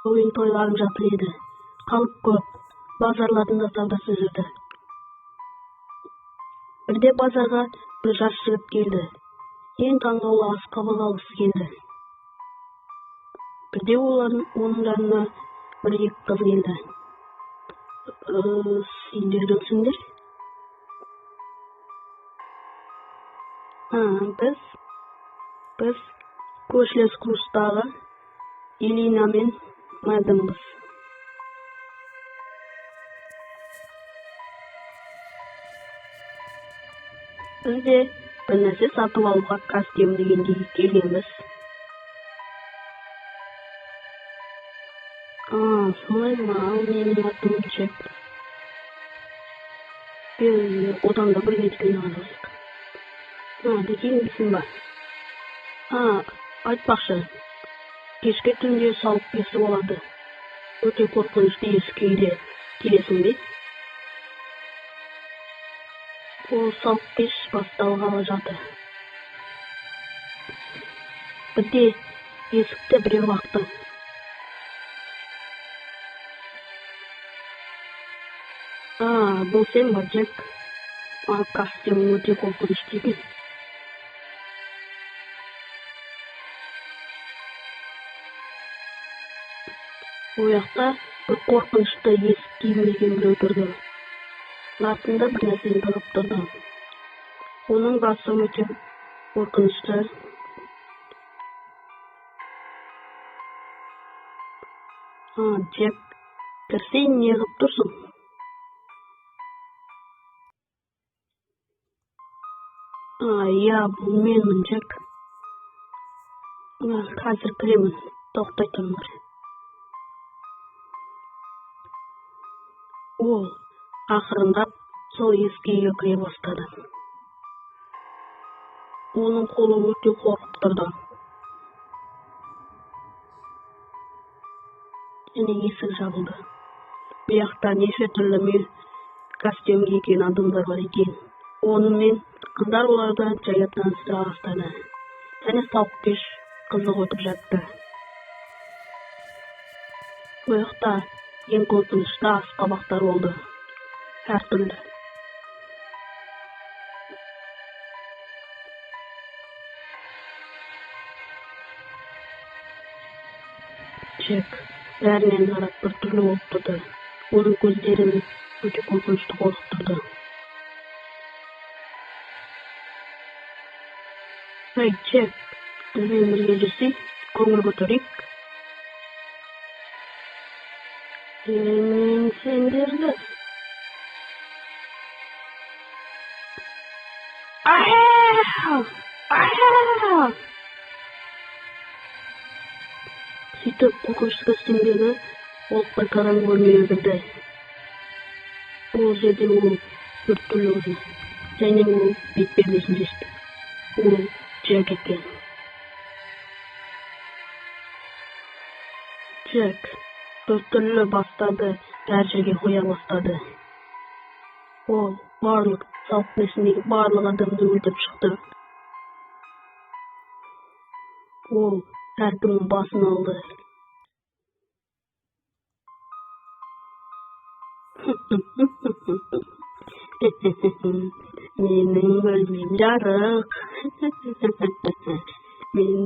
Хэллоуин тойланып жатыр еді. Халық көп, базарлардың да саудасы жүрді. Бірде базарға бір жас жігіт келді. Ең таңдаулы асқабақ алғысы келді. Бірде олардың оның жанына бір-екі қыз келді. Сендер кімсіңдер? Біз көршілес курстағы Элина мен Мэдімбіз. Біз де бір нәрсе сатып алуға костюм дегендей келгенбіз. Солай ма? Ал менің атым Джек. Біз одан да бірге дүкен аралайық. Дүкендесің ба? Айтпақшы, кешке түнде сауық кеші болады. Өте қорқынышты ескі үйде. Келесің бе? Ол сауық кеш басталғалы жатыр. Бірде есікті біреу қақты. Бұл сен ба, Джек? Костюм өте қорқынышты екен. Ояқта бір қорқынышты есік киінбеген біреу тұрды. Артында бір нәрсені тығып тұрды. Оның басы өте қорқынышты. Джек, кірсең неғып тұрсың? Иә, бұл менмін, Джек. Қазір кіремін, тоқтай тұрыңдар. Ол ақырындап сол ескі үйге кіре бастады. Оның қолы өте қорқып тұрды. Және есік жабылды. Бұяқта неше түрлі костюм киген адамдар бар екен. Онымен қыздар оларды жайлап таныстыра бастады. Және сауық кеш қызық өтіп жатты. Бұяқта ең қорқынышты асқабақтар болды. Әртүрлі. Джек бәрінен қарап біртүрлі болып тұрды. Оның көздерін өте қорқынышты қорқып тұрды. Эй, Джек, бізбен бірге жүрсей, көңіл көтерейік. Мен сендерді. Сөйтіп, қорқынышты костюмдегі ол бір қараңғы бөлмеге кірді. Ол жерде ол біртүрлі көрінді. Және ол бетпердесін шешті. Ол Джек екен. Джек біртүрлі бастады, әр жерге қоя бастады. Ол барлық сауық кешіндегі барлық адамды өлтіріп шықты. Ол әркімнің басын алды. Менің бөлмем жарық. Менің